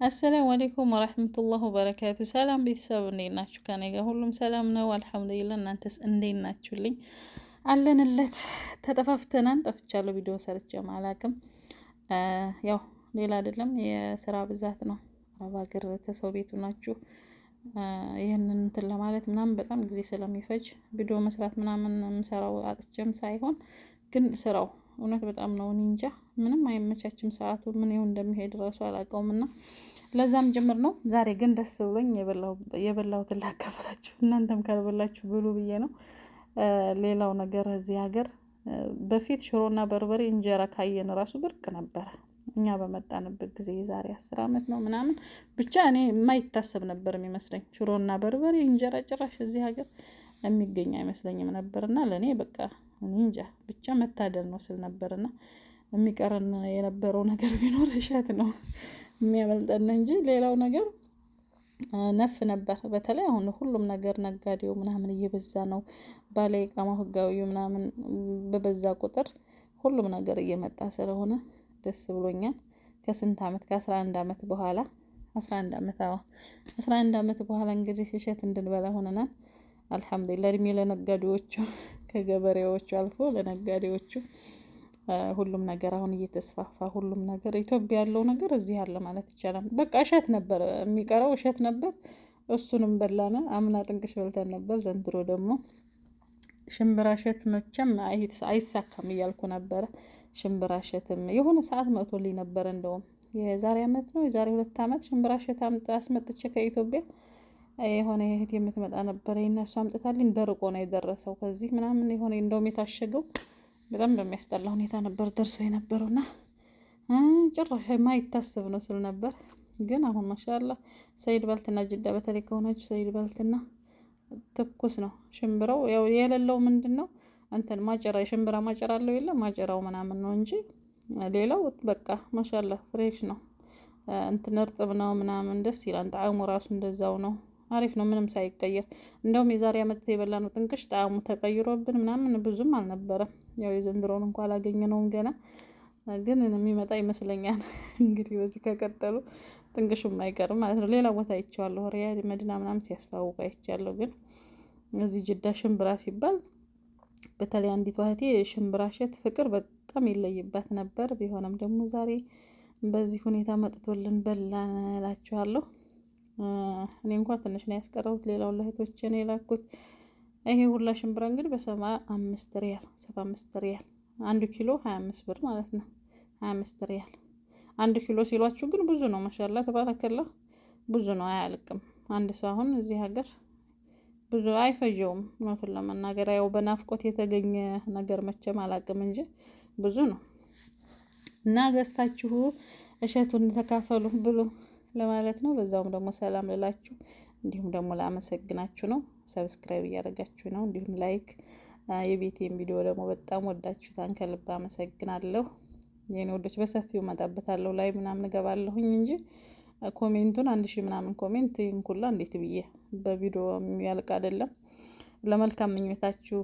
السلام عليكم ورحمة الله وبركاته። ሰላም ቤተሰብ እንዴት ናችሁ? ከኔ ጋር ሁሉም ሰላም ነው አልሐምዱሊላህ። እናንተስ እንዴት ናችሁልኝ? አለንለት። ተጠፋፍተናን ጠፍቻለሁ። ቪዲዮ ሰርቼም አላቅም። ያው ሌላ አይደለም የስራ ብዛት ነው። አረብ ሀገር ከሰው ቤቱ ናችሁ ይህንን እንትን ለማለት ምናምን በጣም ጊዜ ስለሚፈጅ ቪዲዮ መስራት ምናምን የምሰራው አጥቼም ሳይሆን ግን ስራው እውነት በጣም ነው። እኔ እንጃ ምንም አይመቻችም። ሰዓቱ ምን ይሁን እንደሚሄድ ራሱ አላውቀውም እና ለዛም ጭምር ነው። ዛሬ ግን ደስ ብሎኝ የበላሁትን ላካፍላችሁ፣ እናንተም ካልበላችሁ ብሉ ብዬ ነው። ሌላው ነገር እዚህ ሀገር በፊት ሽሮና በርበሬ እንጀራ ካየን ራሱ ብርቅ ነበረ። እኛ በመጣንበት ጊዜ የዛሬ 10 አመት ነው ምናምን ብቻ እኔ የማይታሰብ ነበር የሚመስለኝ። ሽሮና በርበሬ እንጀራ ጭራሽ እዚህ ሀገር የሚገኝ አይመስለኝም ነበርና ለእኔ በቃ እኔ እንጃ ብቻ መታደል ነው ስል ነበርና የሚቀረን የነበረው ነገር ቢኖር እሸት ነው የሚያመልጠን እንጂ ሌላው ነገር ነፍ ነበር። በተለይ አሁን ሁሉም ነገር ነጋዴው ምናምን እየበዛ ነው። ባለ ኢቃማው ህጋዊው ምናምን በበዛ ቁጥር ሁሉም ነገር እየመጣ ስለሆነ ደስ ብሎኛል። ከስንት አመት፣ ከ11 አመት በኋላ፣ 11 አመት፣ አዎ 11 አመት በኋላ እንግዲህ እሸት እንድንበላ ሆነናል። አልሐምዱሊላህ፣ እድሜ ለነጋዴዎቹ፣ ከገበሬዎቹ አልፎ ለነጋዴዎቹ። ሁሉም ነገር አሁን እየተስፋፋ ሁሉም ነገር ኢትዮጵያ ያለው ነገር እዚህ አለ ማለት ይቻላል። በቃ እሸት ነበር የሚቀረው፣ እሸት ነበር። እሱንም በላነ። አምና ጥንቅሽ በልተን ነበር። ዘንድሮ ደግሞ ሽምብራ እሸት መቼም አይሳካም እያልኩ ነበረ። ሽምብራ እሸትም የሆነ ሰዓት መጥቶልኝ ነበረ። እንደውም የዛሬ አመት ነው የዛሬ 2 አመት ሽምብራ እሸት አስመጥቼ ከኢትዮጵያ የሆነ እህት የምትመጣ ነበረ እነሱ አምጥታልኝ ደርቆ ነው የደረሰው። ከዚህ ምናምን የሆነ እንደውም የታሸገው በጣም በሚያስጠላ ሁኔታ ነበር ደርሶ የነበረውና ጭራሽ የማይታሰብ ነው ስል ነበር። ግን አሁን ማሻላ ሰይድ ባልትና ጅዳ በተለይ ከሆናችሁ ሰይድ ባልትና ትኩስ ነው ሽምብራው። ያው የሌለው ምንድን ነው እንትን ማጨራ፣ የሽምብራ ማጨራ አለው የለ ማጨራው ምናምን ነው እንጂ ሌላው በቃ ማሻላ fresh ነው። እንትን እርጥብ ነው ምናምን ደስ ይላል። ጣዕሙ ራሱ እንደዛው ነው። አሪፍ ነው ምንም ሳይቀየር። እንደውም የዛሬ አመት የበላነው ጥንቅሽ ጣዕሙ ተቀይሮብን ምናምን ብዙም አልነበረም። ያው የዘንድሮውን እንኳ አላገኘነውም ገና፣ ግን የሚመጣ ይመስለኛል። እንግዲህ በዚህ ከቀጠሉ ጥንቅሹም አይቀርም ማለት ነው። ሌላ ቦታ አይቼዋለሁ፣ ሪያድ መዲና ምናምን ሲያስተዋውቁ አይቻለሁ። ግን እዚህ ጅዳ ሽምብራ ሲባል በተለይ አንዲቷ እህቴ ሽምብራ እሸት ፍቅር በጣም ይለይባት ነበር። ቢሆንም ደግሞ ዛሬ በዚህ ሁኔታ መጥቶልን በላን እላችኋለሁ። እኔ እንኳን ትንሽ ነው ያስቀረሁት፣ ሌላውን ለእህቶቼ ነው የላኩት። ይሄ ሁላ ሽምብራ እንግዲህ በ75 ሪያል፣ 75 ሪያል 1 ኪሎ 25 ብር ማለት ነው። 25 ሪያል 1 ኪሎ ሲሏችሁ ግን ብዙ ነው። ማሻላ ተባረከላ ብዙ ነው፣ አያልቅም። አንድ ሰው አሁን እዚህ ሀገር ብዙ አይፈጀውም። እውነቱን ለመናገር ያው በናፍቆት የተገኘ ነገር መቼም አላቅም እንጂ ብዙ ነው። እና ገዝታችሁ እሸቱን ተካፈሉ ብሉ ለማለት ነው። በዛውም ደግሞ ሰላም ልላችሁ እንዲሁም ደግሞ ላመሰግናችሁ ነው። Subscribe እያደረጋችሁ ነው። እንዲሁም like፣ የቤቴን ቪዲዮ ደግሞ በጣም ወዳችሁታን ከልብ አመሰግናለሁ። የኔ ወዶች በሰፊው እመጣበታለሁ ላይ ምናምን እገባለሁኝ እንጂ comment ኡን 1000 ምናምን comment ይህን ኩላ እንዴት ብዬ በቪዲዮ የሚያልቅ አይደለም። ለመልካም ምኞታችሁ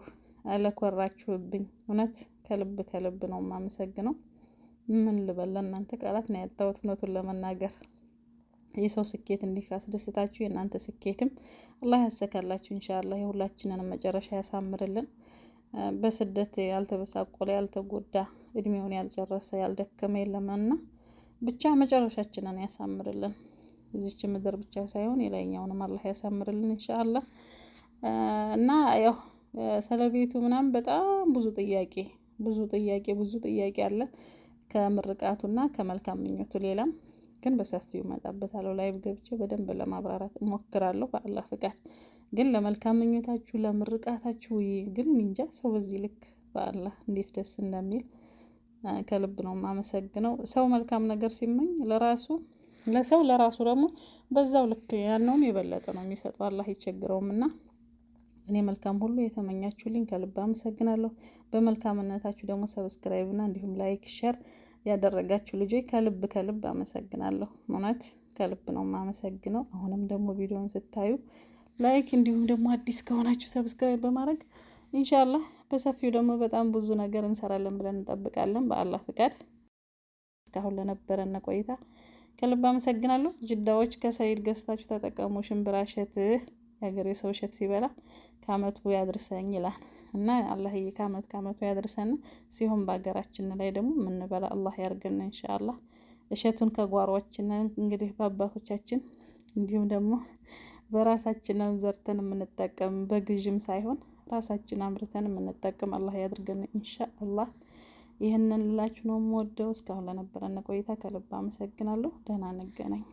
ለኮራችሁብኝ እውነት ከልብ ከልብ ነው የማመሰግነው። ምን ልበል ለእናንተ ቃላት ነው ያጣሁት እውነቱን ለመናገር። የሰው ስኬት እንዲህ ካስደስታችሁ የእናንተ ስኬትም አላህ ያሰካላችሁ ኢንሻአላህ። የሁላችንንም መጨረሻ ያሳምርልን። በስደት ያልተበሳቆለ፣ ያልተጎዳ፣ እድሜውን ያልጨረሰ፣ ያልደከመ የለምና ብቻ መጨረሻችንን ያሳምርልን። እዚች ምድር ብቻ ሳይሆን የላይኛውንም አላህ ያሳምርልን ኢንሻአላህ። እና ያው ስለቤቱ ምናምን በጣም ብዙ ጥያቄ፣ ብዙ ጥያቄ፣ ብዙ ጥያቄ አለ ከምርቃቱና ከመልካም ምኞቱ ሌላም ግን በሰፊው እመጣበታለሁ። Live ገብቼ በደንብ ለማብራራት እሞክራለሁ በአላህ ፍቃድ። ግን ለመልካም ምኞታችሁ ለምርቃታችሁ ግን እንጃ ሰው በዚህ ልክ በአላህ እንዴት ደስ እንደሚል ከልብ ነው የማመሰግነው። ሰው መልካም ነገር ሲመኝ ለራሱ ለሰው ለራሱ ደግሞ በዛው ልክ ያነውም የበለጠ ነው የሚሰጠው፣ አላህ አይቸግረውም። እና እኔ መልካም ሁሉ የተመኛችሁልኝ ከልብ አመሰግናለሁ። በመልካምነታችሁ ደግሞ subscribe እና እንዲሁም like፣ share ያደረጋችሁ ልጆች ከልብ ከልብ አመሰግናለሁ። እውነት ከልብ ነው የማመሰግነው። አሁንም ደግሞ ቪዲዮን ስታዩ like እንዲሁም ደግሞ አዲስ ከሆናችሁ subscribe በማድረግ ኢንሻአላህ በሰፊው ደግሞ በጣም ብዙ ነገር እንሰራለን ብለን እንጠብቃለን በአላህ ፍቃድ። እስካሁን ለነበረን ቆይታ ከልብ አመሰግናለሁ። ጅዳዎች ከሰይድ ገዝታችሁ ተጠቀሙ። ሽምብራ እሸት፣ የሀገሬ ሰው እሸት ሲበላ ከአመቱ ያድርሰኝ ይላል እና አላህዬ ከአመት ከአመቱ ያድርሰን። ሲሆን በሀገራችን ላይ ደግሞ የምንበላ አላህ ያርገን ኢንሻአላህ። እሸቱን ከጓሯችን እንግዲህ በአባቶቻችን እንዲሁም ደግሞ በራሳችንም ዘርተን የምንጠቀም፣ በግዥም ሳይሆን ራሳችን አምርተን የምንጠቀም አላህ ያድርገን ኢንሻአላህ። ይህንን ልላችሁ ነው የምወደው። እስካሁን ለነበረን ቆይታ ከልብ አመሰግናለሁ። ደህና እንገናኝ።